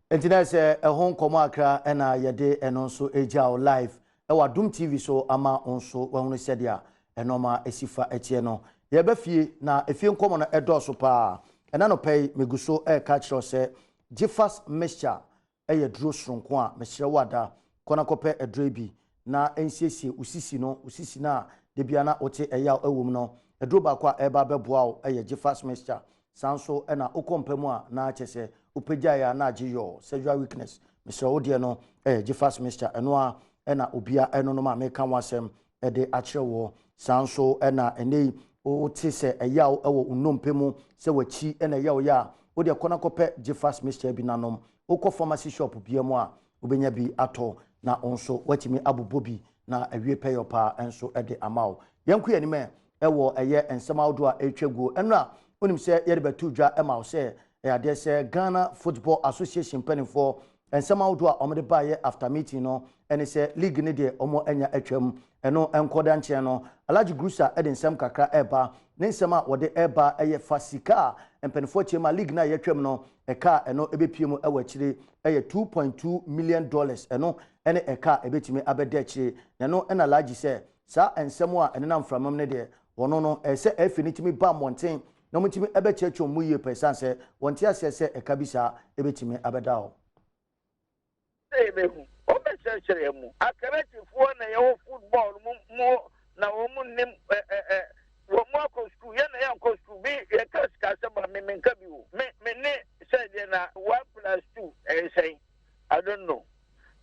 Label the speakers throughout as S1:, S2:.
S1: Nti na sɛ ɛho nkɔmɔ akra ɛna yɛde ɛno nso egya wo live ɛwɔ Adum TV so ama wo nso wahunu sɛdeɛ ɛnɔɔma esi fa ɛteɛ no. Yɛbɛ fie na efie nkɔmɔ no ɛdɔɔso paa. Ɛna nɔpɛ yi megu so ɛɛka kyerɛw sɛ Gyefas mixture ɛyɛ duro soronko a mesrɛ wo ada kɔ na kɔpɛ aduro yi bi na nsiesie wo sisi no, wo sisi no a da biara na wote ɛyaw ɛwɔ mu no. Aduro baako a ɛreba abɛboa wo ɛyɛ Gyefas mixture. Saa nso ɛna wokɔ mpa mu a na kyɛ sɛ wopagyaeɛ a na agye yɔɔ, sexual weakness. Mesrɛ wo deɛ no ɛyɛ Gyefas mixture. Ɛno a ɛna obia ɛnonom a meka ho asɛm ɛde akyerɛ woɔ. Saa nso ɛna ɛnɛ yi wote sɛ ɛyaw ɛwɔ wo nnompe mu, sɛ w'akyi ɛna ɛyɛ wo yɛ a, wodeɛ kɔ na kɔpɛ Gyefas mixture bi nanom. Wokɔ pharmacy shop bia mu a wobɛnya bi atɔ na wo nso woatumi abobɔ bi na awie pɛyɔ paa nso de ama wo. Yɛnko yɛn anim ɛ ɛwɔ ɛyɛ nsɛm ahodoɔ a ɛretwa guo. Ɛno a wonim sɛ yɛde bɛto dwa ma wo sɛ ɛyɛ adeɛ sɛ Ghana Football Association mpanimfoɔ nsɛm ahodoɔ a wɔde baeɛ after meeting no ɛne sɛ league no deɛ wɔn anya atwam. Ɛno nkɔda nkyɛn no, Alhaji Grusa de nsɛm kakra ɛreba. Ne nsɛm a wɔde ɛreba ɛyɛ fa sika a mpanimfoɔ kyerɛ mu a league no a yɛatwam no ɛka a ɛno ɛbɛpie mu ɛwɔ akyire ɛyɛ $2.2 million. Ɛno ɛne ɛka a ɛbɛtumi abɛda akyire. Na ɛno ɛna Alhaji sɛ saa nsɛm a ɛnenam mframam no deɛ wɔno no ɛsɛ ɛfi no tumi ba mmɔnten na wɔtumi ɛbɛkyerɛkyerɛ mu yie pɛ, ɛsiane sɛ wɔnte aseɛ sɛ ɛka bi saa ɛbɛtumi abɛda hɔ.
S2: Sɛ yɛbɛhu wɔbɛkyerɛkyerɛ mu akɛrɛkyefoɔ na yɛwɔ football mu mu na wɔn mu nim ɛ ɛ ɛ wɔn mu akɔ sukuu, yɛn na yɛnkɔ sukuu bi. Yɛka sika asɛm a me menka bi o. Me ne sɛ deɛ na 1 plus 2 ɛyɛ sɛn, I don't know,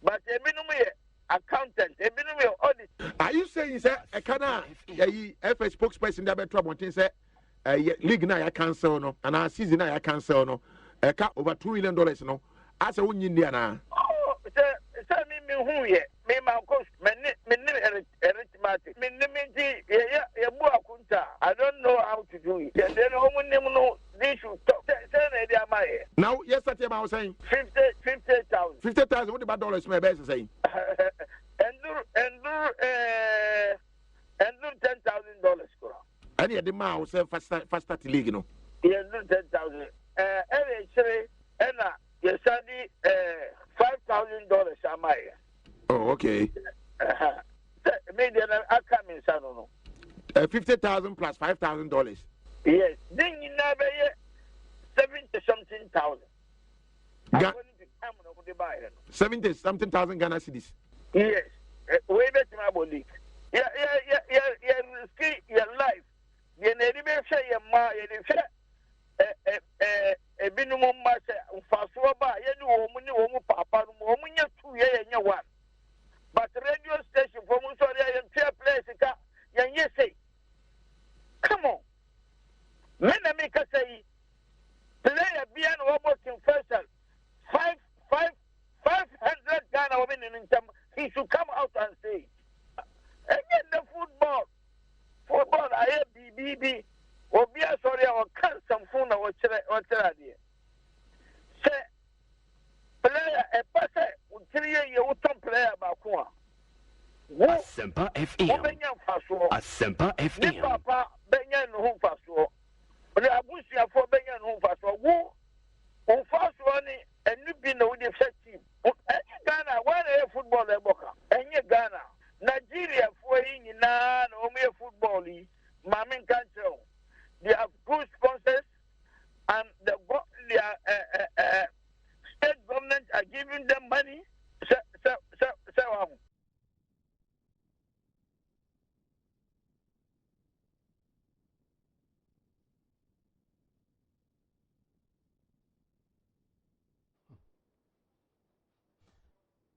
S2: but ebinom yɛ accountant, ebinom yɛ audit.
S3: Are you saying sɛ ɛka no a yɛyi FA spokesperson de abɛto abɔnten sɛ ɛyɛ league no a yɛ cancel no anaa season a yɛ cancel no, ɛka over $2 million no, asɛ wonyi nni anaa?
S2: Oh, sɛ me hu yɛ me ma nkɔ me ne me ne arithmetic me ne me nti yɛ yɛ bu akunta. I don't know how to do it. Yɛ deɛ no wɔn nim no, they should talk sɛ na yɛde ama yɛ.
S3: Na yɛ start yɛ ma wo sɛn?
S2: 50,000.
S3: 50,000, wode ba dollars ma ɛbɛyɛ sɛ sɛn?
S2: Ɛnduru $10,000 kora.
S3: Ɛne yɛde maa wo sɛ fa start league no?
S2: Yɛnduru 10,000. Ɛna akyire ɛna yɛsa de $5,000 ama yɛ.
S3: Oh, okay.
S2: Sɛ me deɛ na aka me nsa no.
S3: 50,000 plus $5,000.
S2: Yes, ne nyinaa bɛyɛ seventy something thousand. According to time na wɔde baayɛ no.
S3: 70 something thousand Ghana cedis.
S2: Yes, wei bɛtumi abɔ league. Yɛ yɛ yɛ yɛ yɛ risk yɛ life deɛ na yɛde bɛhwɛ yɛ mma, yɛde hwɛ ɛ ɛ ɛ ebinom mma sɛ mfasoɔ ba a yɛne wɔn mu ne wɔn mu paapa no mu wɔn nyɛ two, yɛ nyɛ one, but radio station fo mu nso ɔde yɛn tua players ka yɛn yɛ sei. Come on, me na mi kasa yi, player bia na wɔbɔ King Faisal five five 500 Ghana wɔ me ne ne ntam, he should come out and say it. Ɛnyɛ nnɛ football ayɛ biribi bi, obi asɔre a ɔka nsɛmfo na ɔkyerɛ adeɛ sɛ player ɛba sɛ wotiri yɛ yie, wotɔn player baako a wo
S4: Asempa FM.
S2: wobɛnya mfasoɔ.
S4: Asempa
S2: ne
S4: FM.
S2: Papa bɛnya ne ho mfasoɔ ne abusuafoɔ bɛnya ne ho mfasoɔ. Wo mfasoɔ ne ɛnu bi na wode hwɛ team. Ɛnyɛ Ghana wɔn na ɛyɛ football ɛbɔ ka, ɛnyɛ Ghana, Nigeriafoɔ yi nyinaa na wɔn yɛ football yi. Maame nka nkyerɛ wo, they have good sponsors and their state government are giving them money sɛ waho.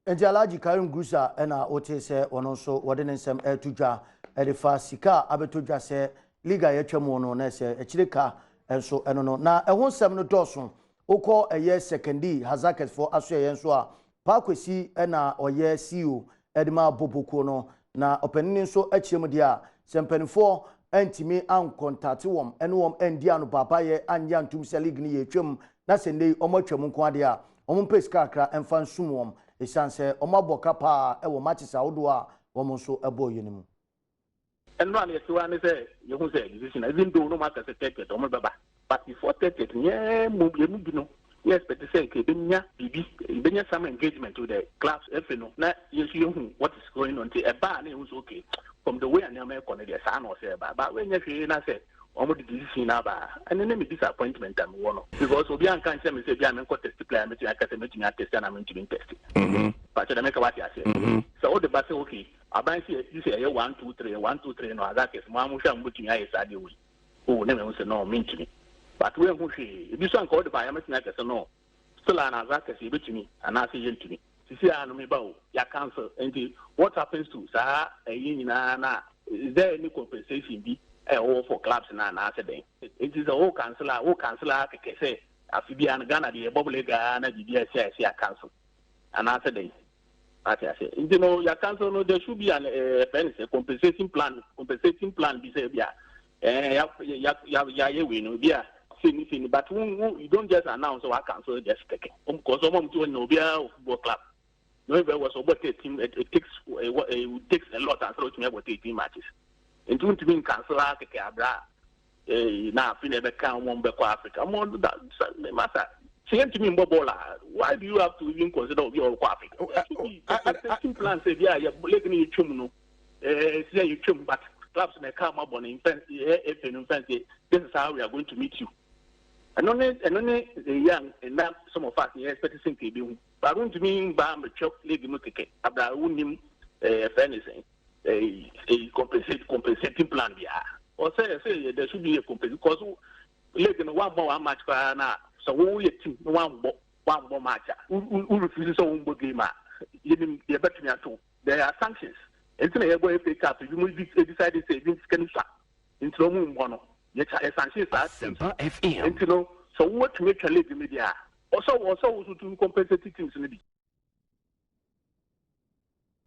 S1: Nti Alhaji Karim Grusa ɛna wote sɛ ɔno nso wɔde ne nsɛm ɛreto dwa ɛde fa sika a abɛtɔ dwa sɛ league a yɛatwa mu no na ɛsɛ akyire ka nso ɛno no na ɛho nsɛm no dɔɔso. Wokɔ ɛyɛ Sekondi Hasaacas foɔ asoɛyɛ nso a, Paakwesi ɛna ɔyɛ CEO ɛde ma bobokuo no, na ɔpanin nso akyerɛ mu deɛ a sɛ mpanimfoɔ antumi ankɔntate wɔn ɛne wɔn andi ano baabayɛ anyɛ antum sɛ league no yɛ atwam na sɛ nnɛ yi wɔn atwam nko adeɛ a wɔn mpɛ sika kakra mfa nsum wɔn, ɛsiane sɛ wɔn abɔ ka paa ɛwɔ matches ahodoɔ a wɔn nso ɛbɔɔ yɛ no mu.
S5: Ɛno a na yɛte hɔ ne sɛ yɛhu sɛ decision, even though no matter sɛ 30th ɔmo bɛba, but before 30th yɛn mu yɛn mu bi no. Yɛ expect sɛ nka yɛbɛnya biribi, yɛbɛnya some engagement with the clubs, FA no, na yɛn nso yɛhu what is going on. Nti ɛba a na yɛhu sɛ okay, from the way a nneɛma ɛkɔ no deɛ saa na ɔsɛ ɛba. But wɔnyɛ hwee na sɛ wɔn de decision no aba a, ɛno ne me disappointment a mewɔ no. Because obi anka nkyerɛ me sɛ ebi a menkɔ test player, mɛtumi aka sɛ mɛtumi atest anaa mentumi ntest. Pakyɛ deɛ meka wate aseɛ. Sɛ wode ba sɛ okay, aban sɛ yɛ sɛ ɛyɛ one two three, one two three no, Azakis, mo ara mohwɛ a mobɛtumi ayɛ saa deɛ wei. Oh na mehu sɛ no mentumi but woanhu hwee ebi so anka wode baeɛ mɛtumi aka sɛ no still a na adza kɛse yɛbɛtumi anaasɛ yɛntumi sisi a no meba o yɛ cancel nti what happens to saa ɛyi nyinaa na is there any compensation bi ɛwɔ for clubs na anaasɛ dɛn nti sɛ wo cancel a wo cancel a kɛkɛ sɛ afe biara no Ghana deɛ yɛbɔ league a na biribi asi a ɛsɛ yɛ cancel anaasɛ dɛn. Ate ase. Nti no ya cancel no there should be an eh fɛ ne sɛ compensation plan compensating plan bi sɛ bi a eh ya ya ya ya yɛ wei no bi a sei ne sei ne but wo wo you don't just announce sɛ wa cancel just kɛkɛ. Because ɔmo a ɔmo ti hɔ nyina obiara wɔ football club. No very well so ɔbɔ 13 it, it takes eh, it takes a lot ansa na otumi abɔ 13 matches. Nti wontumi ncancel ara kɛkɛ abira Eii na afe na ɛbɛka wɔn bɛkɔ Africa wɔn da masa sɛ yɛntumi mbɔ bɔɔl a why do you have to even consider obi a ɔrekɔ Africa? There should be compensating plan sɛ bi a yɛ league no yɛtwam no ɛɛ sɛ yɛtwam but clubs na ɛka mo abɔ no mfɛn yɛ FA no mfɛn sɛ this is how we are going to meet you ɛno ne ɛno ne ɛyi a ɛna some of us yɛ expect sɛ nka ebi hu but wontumi mba mbɛtwa league no kɛkɛ abira wonim ɛɛ fɛn ne sɛn. a a compensate compensating plan biara ɔsɛ ɛsɛ yɛ there should be a compensation because league no one bɔ one match koraa na sɛ wo yɛ team na one bɔ one bɔ match a wo refuse sɛ wo mbɔ game a yɛnim yɛbɛtumi ato there are sanctions nti na yɛbɔ FA Cup ebi mo decide sɛ ebi sika no sua nti na ɔmo mbɔ no yɛ yɛ sanction saa teams nti no sɛ wo atumi atwa league no deɛ a ɔsɛ ɔsɛ wo so to compensate teams no bi.